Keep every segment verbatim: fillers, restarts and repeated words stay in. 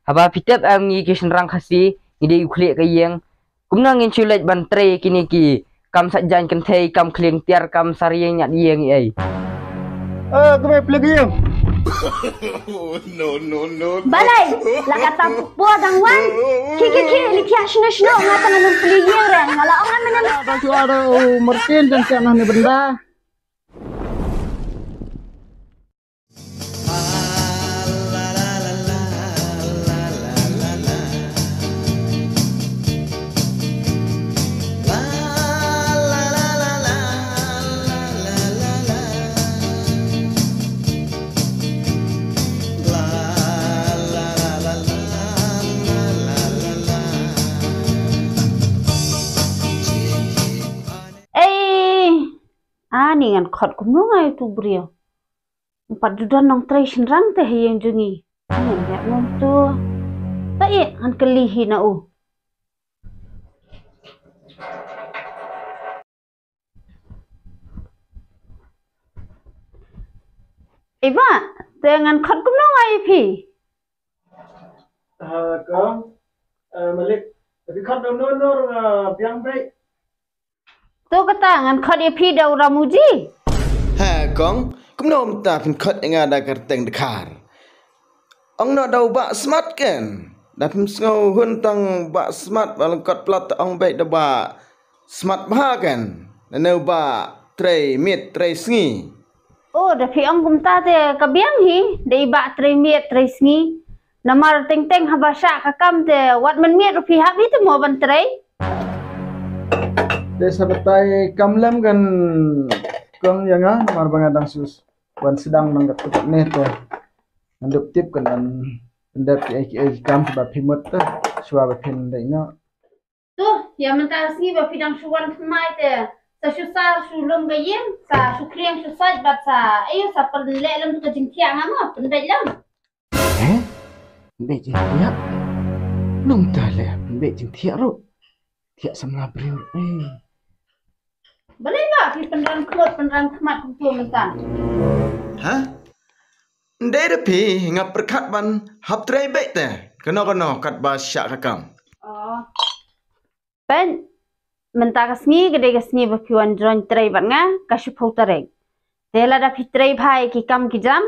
Haba phi tip em ngi ki shynrang Khasi, ngi dei u khlieh ka ïing. Kumno ngin shu leit ban trei kine ki kam sait jaiñ kynthei, kam khlieng tiar, kam sar ïing ñiat ïing ei. Eh, kaba phi leit ïing. Balei, la katta por dang wan. Ki ki ki, li ki shno shno, nga tang nang plie ïing re, nga la ong ngan nang. Ba shu ada u Martin jang siap nah ni benda. Ei, ani ngan khot kumno nga ïa utu u briew. Pat ju don nongtrei shynrang te ha ïing jong ngi. Ngan ïa ngam tu. Ta ïa ngan kylli hi na u. Eva, te ngan khot kumno nga ïa phi? Ha, kong. Eh, Malik, phi khot kumno, no, eh, biang beit. To kata ngan khot ïa phi da u Ramuji. Ha, kong, kumno mynta phin khot ïa nga da ka kyrteng dkhar? Ong noh da u Bah Smat ken. Da phim sngew hun tang Bah Smat ba lyngkot palat, ong beit da Bah Smat bha ken. Nane u Bah Trei Miet Trei Sngi. Oh, da phi ong kumta te ka biang hi, da i Bah Trei Miet Trei Sngi. Namar teng teng haba shah ka kam te wat mynmiet ruh phi hap hi te mo ban trei. Te sa batai kam lem kan kong ïa nga, namar ba nga dang shu wan sdang nang kat kat ne te. Ngan dup tip kan ban pyndep ki ei ki ei ki kam kiba phi mut te. Shuwa ba phin dei noh. To, ïa mynta ka sngi ba phi dang shu wan thymmai te. Sa shu sar shu lum ka ïing, sa shu khlieng shu sait bad sa. Ayo sa pynleh lem tu ka jingthiah nga mo, pynbeit lem. Eh? Pynbeit jingthiah? Nangta leh pynbeit jingthiah ruh. Thiah samla briew. Eh. Balei ba phi pynran khmut pynran khmat kumto mynta? Ha? Ndei da phi nga pyrkhat ban hap trei beit te. Kano kano katba shah ka kam. Oh. Peit, mynta ka sngi ka dei ka sngi ba phi wan join trei bad nga, ka shiphew tarik. Te lada phi trei bha ïa ki kam ki jam,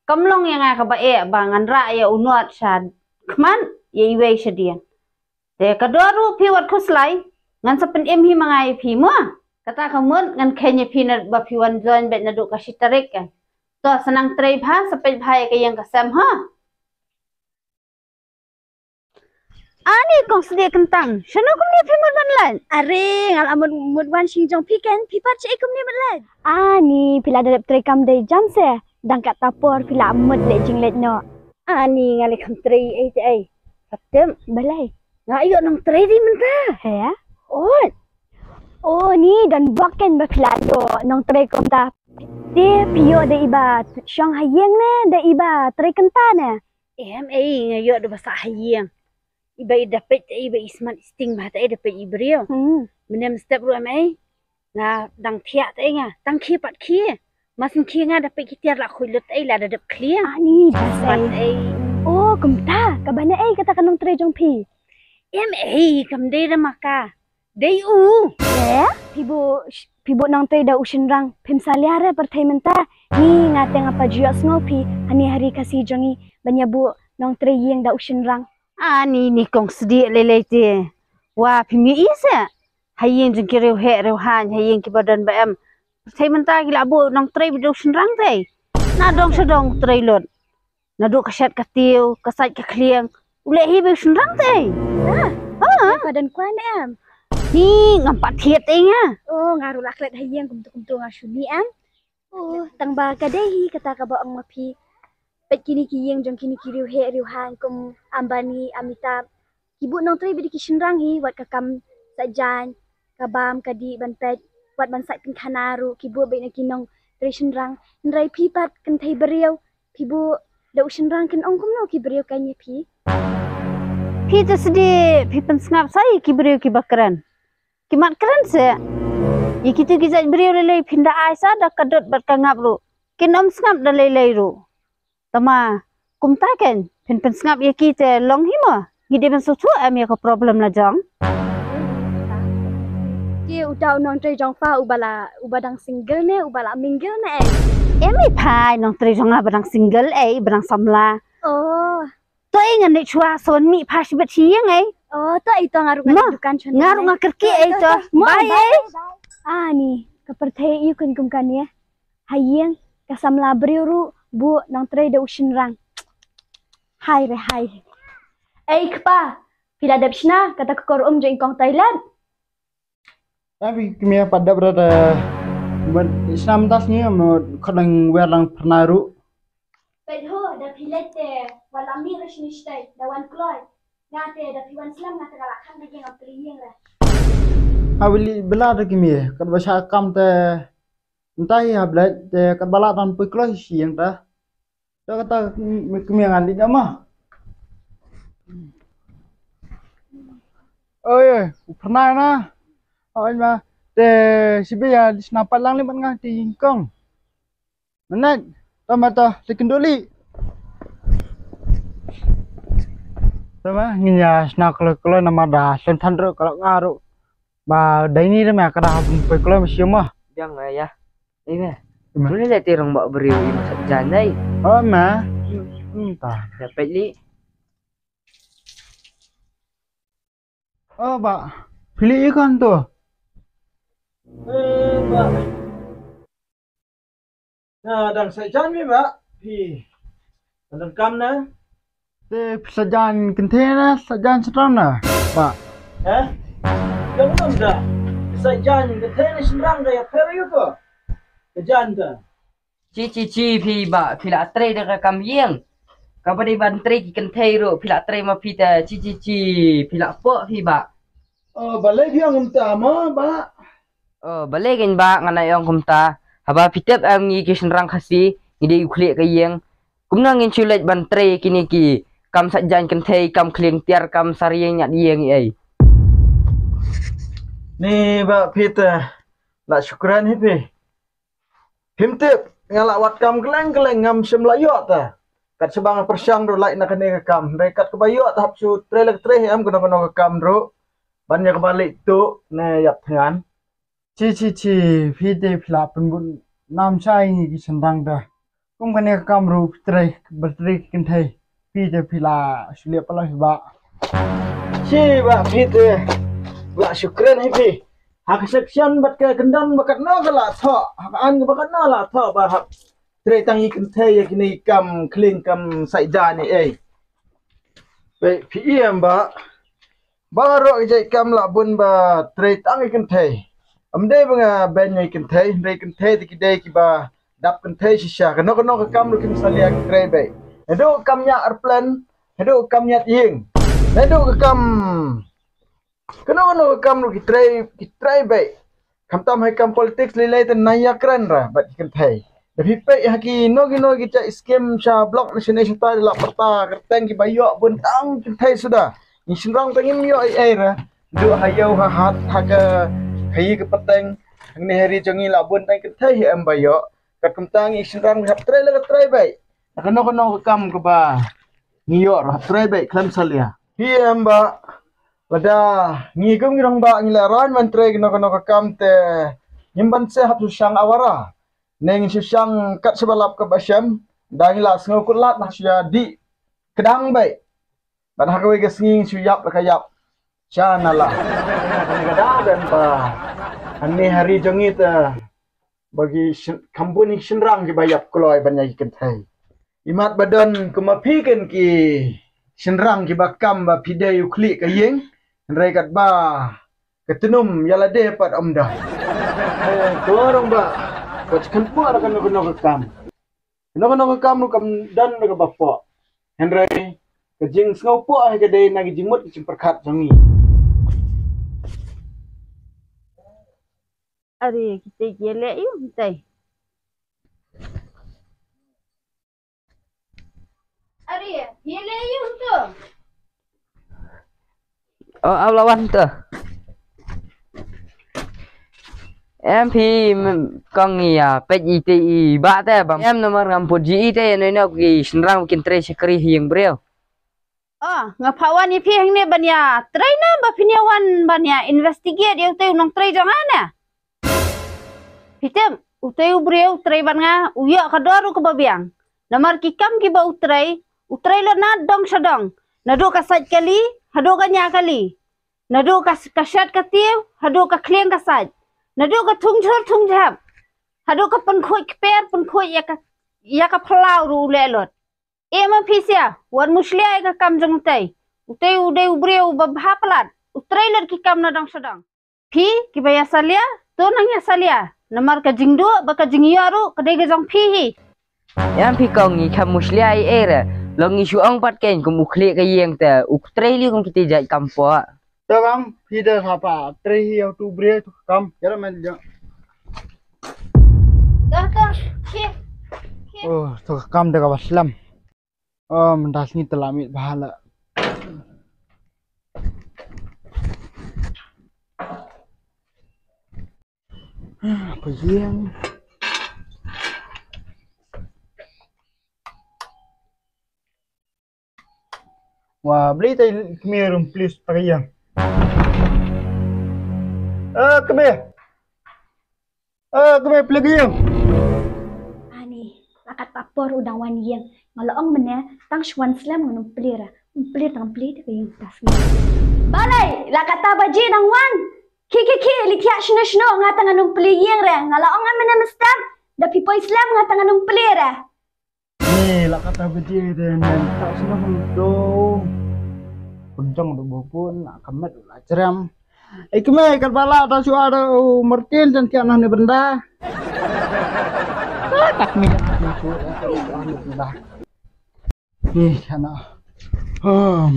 kam long ïa nga kaba eh ba ngan rah ïa u Nuad sha khmat, ïa iwei sha dien. Te ka dor ruh phi wat khuslai, ngan sa pynim hi ma nga ïa phi mo. Kata ka mut ngan kheiñ ïa phi na ba phi wan join beit naduh ka shi tarik ka. To sa nang trei bha, sa peit bha ïa ka ïing ka sem ha. Ani kong sdieh kyntang, shano kumne phi mut ban leit? Are, nga la mut mut wan sha ïing jong phi ken, phi pat shaei kumne mut leit? Ani, phi la dep trei kam dei jam se, dang katta por phi la mut leh jingleit noh. Ani, nga leh kam trei ei te ei. Patep. Balei? Nga ïoh nongtrei dei mynta. He? Oi. Oh, ni don bok ken ba phi la ïoh nongtrei kumta. Te phi ïoh da iba shong ha ïing ne, da iba trei kynta ne? Em ei, nga ïoh da ba sah ha ïing. Iba i da peit te iba i smat i sting bha te i da peit i briew. Hmm. Mynne mynstep ruh em ei. Nga dang thiah te nga. Tang khie pat khie. Mas khie nga da peit ki tiar la khuid lut te i la da dep khlieh. Ani, bas pat ei. Oh, kumta. Ka bana ei kata ka nongtrei jong phi. Em ei, kam dei da ma ka. Dei u. Eh? Phi buh, phi buh nongtrei da u shynrang. Phim salia re pyrthei mynta. Ni nga te nga pat ju ïohsngew phi. Hani ha ri Khasi jong ngi. Ban ïa buh nongtrei ïing da u shynrang. Ani, ni kong sdieh lei lei te. Wa phim ïohi se. Ha ïing jong ki riewheh riewhaiñ, ha ïing kiba don ba em. Pyrthei mynta ki la buh nongtrei ba da u shynrang te. Na dong sha dong trei lut. Naduh ka shet ka tiew, ka sait ka khlieng. U leh hi ba u shynrang te. Ah, ah. Ka don kwai ne em? Hi, ngam pat thied te nga. Oh, nga ruh la klet ha ïing kumtu kumtu nga shu mih em. Oh, tang ba ka dei hi kata kaba ong ma phi. Peit kine ki ïing jong kine ki riewheh riewhaiñ kum Ambani, Amitabh. Ki buh nongtrei beit da ki shynrang hi, wat ka kam sait jaiñ, ka bam, ka dih ban peit, wat ban sait pynkhana ruh, ki buh beit na ki nongtrei shynrang. Hynrei phi pat kynthei briew, phi buh da u shynrang kin ong kumno ki briew kein ïa phi. Phi te sdieh, phi pynsngap sa ïa ki briew kiba kren. Ki mat kren se. Ïa kitu ki jait briew lei lei phin da ai sa da ka dud bad ka ngap ruh. Kin ym sngap da lei lei ruh. Tama, Kumta kan, phin pynsngap ïa ki te long hi mo. Ngi dei ban sngewthuh em ïa ka problem la jong. Te uta u nongtrei jong pha uba la, uba dang single ne, uba la mingle ne eh? Em i pha, nongtrei jong nga ba dang single eh, ba dang samla. Oh. To i ngan dei chwa son mi pha shibit shi ïeng eh. Oh, to i to nga ruh nga dukan chon. Nga ruh nga kyrkieh eh to. Bye eh. Ani, ka pyrthei ïu kan kum kan ïa. Ha ïing ka samla briew ruh buh nongtrei da u shynrang. Hai re hai. Ei kpa, phi la dep shna kata ka kor um jong i kong toilet? Tapi kmie pat dep ra da ban shna mynta sngi mo, khodang wer lang pyrna ruh. Peit ho, da phi leit te wan lam mi ra shini stai da wan kloi. Nga te da phi wan slem nga te ka la khang da ïeng ap kri ïeng ra. Ha wili bela da kmie, kat ba sha kam te Ntai ha blet te kat ba la tan pui kloi shi ïeng ta. Ta kata mi kmie ngan li da ma. Oi oi, u pernai na. Oi ma te shi be ya di sna pat lang li man nga ti kong. Manat ta ma ta ti kenduli. Ta ma ngi ya sna kloi kloi na ma da sen than ro kloi nga ro. Ba dai ni da ma ka da pui kloi ma shi ma. Biang ya. Ih me. Ih me. Muni le ti rong ba briew i ma sat jan dai. Oh ma. Hmm. Ta. Ya pet li. Oh ba. Pili ikan tu. Eh ba. Na dang sat jan mi ba. Pi. Dang kam na. Te phi sajan kynthei na sajan shynrang na ba. Heh? Ka mut da sajan kynthei na shynrang da ïa pher ïa ko. Ka jan da. Chi chi chi phi ba phi la trei da ka kam ïeng. Ka ba dei ban trei ki kynthei ruh phi la trei ma phi ta chi chi chi phi la poh phi ba. Oh, balei phi ong kumta mo ba? Oh, balei kein ba ngan ai ong kumta. Haba phi tip em ngi ki shynrang Khasi ngi dei u khlieh ka ïeng. Kumno ngin shu leit ban trei kine ki kam sat jan kynthei, kam khlieng tiar, kam sar ïeng ñiat ïeng ei. Ni ba phi te la shukran hi phi. Phim tip nga la wad kam kylleng kylleng ngam shym la ïoh ta. Kat shaba nga pyrshang ruh lait na kane ka kam. Hynrei kat kaba ïoh ta hap shu trei la ka trei em kano kano ka kam ruh. Ban ïa kaba leit tuh ne ïap thngan. Chi chi chi phi te phi la pynbun nam shai ngi ki shynrang ta. Kum kane ka kam ruh phi trei ba trei ki kynthei. Phi te phi la shu leh pala phi ba. Chi ba phi te la shukran hi phi. Ha ka section bad ka kyndon ba katno ka la thoh, ha ka an ba katno la thoh ba hap trei tang i kynthei ïa kine i kam khlieng kam sait jan ei. Phi ïa em ba baroh ki jait kam la bun ba trei tang i kynthei. Am dei ba nga ben ïa i kynthei, hynrei kynthei te ki dei kiba dap kynthei shisha. Kano kano ka kam ruh kim salia ki trei beit. Haduh kam ñiah airplane, haduh kam ñiat ïing. Haduh ka kam Kano kano ka kam ruh ki trei, ki trei beit. Khamtam ha i kam politics lei lei te nang ïa kren ra bad ki kynthei. Da phi peit ha kino kino ki jait skim sha block na shane shatai la pyrta kyrteng kiba ïoh bun tang kynthei suda. Ngi shynrang te ngim ïoh ei ei ra. Duh ha ïew ha hat ha ka khaïi ka pateng. Hangne ha ri jong ngi la bun tang kynthei hi em ba ïoh. Kat kumta ngi shynrang hap trei la ka trei beit. Kano kano ka kam kaba ngi ïoh ruh hap trei beit khlem salia. Hi em ba lada ngi kum ngi rangbah ngi la rang ban trei kano kano ka kam te ngim ban seh hap shu shang awara. Ne ngi shu shang kat shaba lap kaba shem da ngi la sngew kut lad hap shu ïa dih kdang beit. Ban ha kawei ka sngi ngi shu ïap la ka ïap. Sha na la. Ka dang ben ba hangne ha ri jong ngi te ba ki kham bun ki shynrang kiba ïap kloi ban ïa ki kynthei. Imat ba don kum ma phi ken ki shynrang kiba kam ba phi dei u khlieh ka ïing. Hynrei katba ka tnum ïa lade pat ym don. Ko rangbah, ko chi kynpuh da kano kano ka kam. Kano kano ka kam ruh kam don da kaba poh. Hynrei ka jingsngewpoh hi ka dei na ki jingmut ki jingpyrkhat jong ngi. Are kita ki leh ïa u mynta. Are ki leh ïa u mynta. Oh, aw lawan to. Em phi, kong ïa peit ïa ite i bah te bam em, namar ngam put ji ite ïa, noi noh ki shynrang ba kin trei shakri ha ïing briew. Oh, nga phah wan ïa phi hangne ban ïa trei ne ba phin ïa wan ban ïa investigate ïa utei u nongtrei jong nga ne? Phi tip, utei u briew u trei bad nga u ïoh ka dor ruh kaba biang. Namar ki kam kiba u trei, u trei lut na dong sha dong. Naduh ka sait kali haduh ka ñiah kali. Naduh ka, ka shet ka tiew haduh ka khlieng ka sait. Naduh ka thung jhur thung jhep haduh ka pynkhuid kper pynkhuid ïa ka, ïa ka phyllaw ruh u leh lut. Em ma phi sia, wat mushlia ïa ka kam jong utei. Utei u dei u briew uba bha palat. U trei lut ki kam na dong sha dong. Phi kiba ïa salia, to nang ïa salia. Namar ka jingduh bad ka jingïoh ruh ka dei ka jong phi hi. Em phi kong, ngi kham mushlia ei ei re. Long ngi shu ong pat kein kum u khlieh ka ïing te u trei lieh kum kiti jait kam poh. To kong, phi da sapa trei hi ïa utu u briew tu kam. Ïa ra men ja. Dah, dah. Khie. Khie. Oh, tu kam da kaba slem. Oh, mynta sngi te la miet bha la. Pajing. Wa beli tai kmie rum please pajing. Eh, kmie. Eh, kmie plie ka ïing. Ani, la katta por u dang wan ïing. Nga la ong mynne tang shu wan slem ngan ym plie re. Ym plie tang plie te ka ïing tas ngi. Balei, la katta baje dang wan. Khie khie khie, li thiah shano shano nga tang ngan ym plie ïing re. Nga la ong mynne mynstep da phi poi slem nga tang ngan ym plie re. Ni la kata biji de nen ta sino hum do. Penjong do bopun na kamet la jrem. Ikme kat bala ta shuwa do Martin dan kiana ni benda. Tak mi ni shuwa ni benda. Ni kana. Hmm.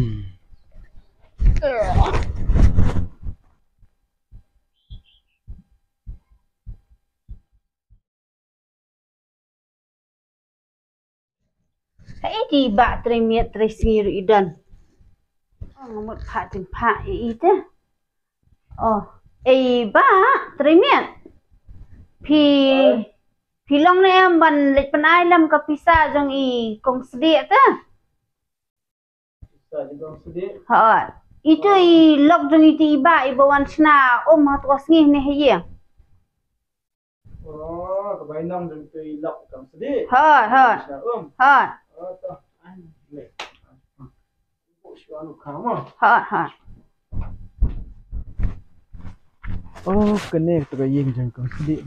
Kaei te i bah trei miet trei sngi ruh i don. Oh, nga mut phah jingphah ïa i te. Oh, ei bah trei miet. Phi, phi long ne em ban leit pynai lem ka pisa jong i kong Sdieh te? Pisa jong kong Sdieh? Ha. Itu i lok jong itu i bah i ba wan shna um ha tu ka sngi ne ha ïing. Oh, ka bainong jong tu i lok kong Sdieh. Hoi, hoi. Shna um. Hoi. Oh, to. Ai, le. Bu shwa nu ka mo. Hoi, hoi. Oh, kane tu ka ïing jong kong Sdieh.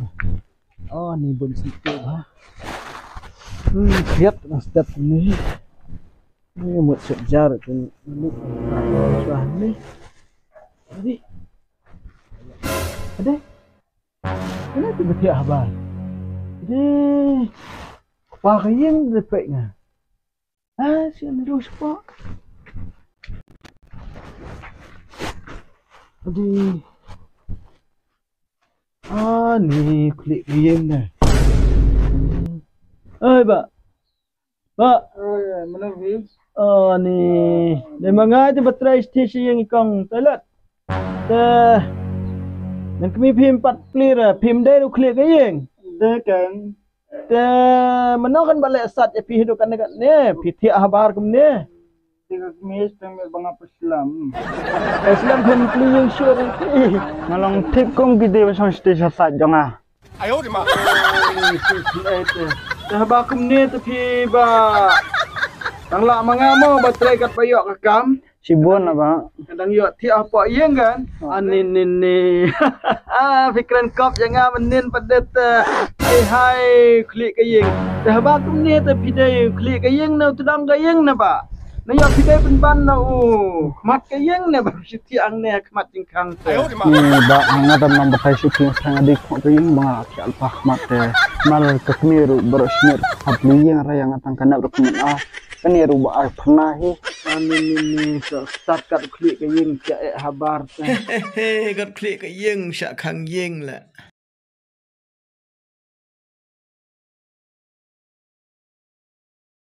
Oh, ni bun situ ha. Hmm, khiat na step ni. Ni mut sep jar tu ni. Shwa ni. Ade. Ade. Kane te ba thiah habar. Dei. Kpa ka ïing de pek nga. Ah, sian ru spa. Dei. Ah, ni klik ïing ne. Oi, ba. Ba. Oi, mana vi? Oh, ni. Dei ma ngai te ba trai station ïing i kong toilet. Te nang kmie phim pat plir, phim dei ruh klik ïing. Dei kan. Te mano kan ba leh sat ïa phi haduh kane kane, phi thiah habar kumne. Te ka kmie steng me ba nga pyslam. Pyslam kham plie ïing shuh ri phi. Nga long tip kum ki dei ba shong state sha sat jong nga. Ayo di ma. Te haba kumne te phi ba tang lah ma nga mo ba trei kat ba ïoh ka kam. Shibun na ba. Ka dang ïoh thiah hapoh ïing kan. Anin nin ni. Ah, phi kren kop ïa nga mynnin pat det. Hai hai khlieh ka ïing. Te haba kumne te phi dei khlieh ka ïing ne u tdong ka ïing ne ba. Na ïoh phi dei pynban na u khmat ka ïing ne ba phi thiah hangne khmat jingkhang te. Ni ba nga dang nang batai shu phi thang adi khmat ka ïing ba nga thiah lypa khmat te. Mal ka kmie ruh baroh shnit khmat ka ïing ra ïa nga tang ka nep ruh khmat a. Kane ruh ba ai phyrnai hi. Ani ni ni sa sat kat khlieh ka ïing thiah eh habar te. Kat khlieh ka ïing shah khang ïing la.